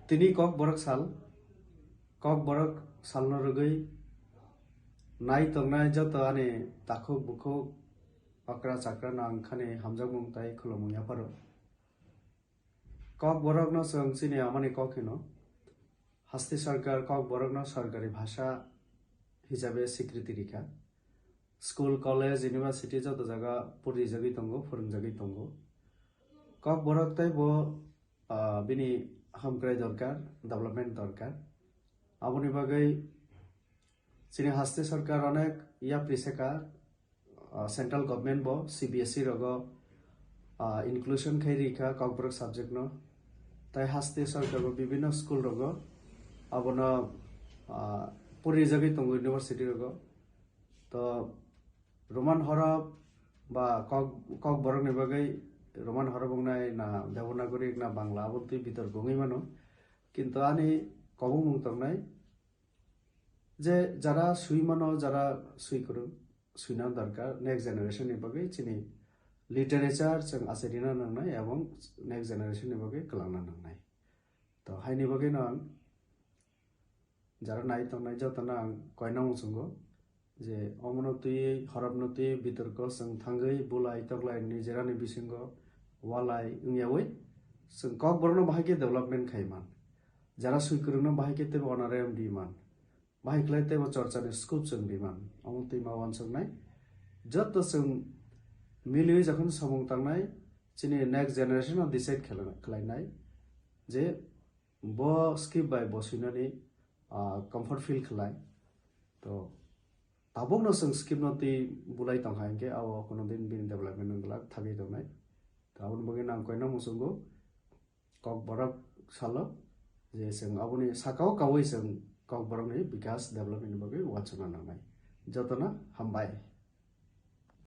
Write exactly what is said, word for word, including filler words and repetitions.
Tini Kokborok sal, Kokborok salno rwgwi nai tongnai joto ani takhuk bukhuk, okra chakra no ang khani hamjakmung tai khulumung yapharo. Kokborokno chwng chini amani kok hino. Haste sarkar Kokborokno sarkari bhasha hisabe swikriti rikha. School, college, university joto jaga purijagwi tongo, phwrwngjagwi tongo. Kokborok tei bo, ah, bini hamkrai dorkar, development dorkar. Aboni bagwi chini haste sarkar onek yapri seka, ah, central government bo C B S E rogo, ah, inclusion khai rikha Kokborok subject no. Tai haste sarkar bo bibinno school rogo abono, ah, purijagwi tongo university rogo. To Roman horop ba Kok, Kokborokni bagwi Roman horop wngnai na Devanagari na Bangla, abo twi bitorko wngwi mano. Kintu ani kobongmung tongnai je jara swi mano, jara swi kwrwng, swina dorkar next generation ni bagwi chini literature chwng achairina nangnai ebong next generation ni bagwi kwlangna nangnai. To haini bagwino ang jara nai tongnai jotono ang koina muchungo je omono twi, horobno twi, bitorko chwng thangwi bulai toklai nijerani bisingo walai wngyawi chwng Kokborokno bahai khe development khai man. Jara swi kwrwngno bahai khe teibo honorarium di man. Bahai khlai teibo chorchani scope chwng di man. Omo twi ma uansuknai. Joto chwng miliwi jokhon samung tangnai, chini next generation o decide khlai-, khlainai je bo script bai bo swinani, ah, comfort feel khlai. To tabukno chwng script no twi bulai tongkha hinkhe abo kono din bini development wng glak thagwi tongnai. To aboni bagwi nang koina muchungo Kokborok salo je chwng aboni sakao kaui chwng Kokborokni bikas development ni bagwi uansukna nangnai. Jotono hambai.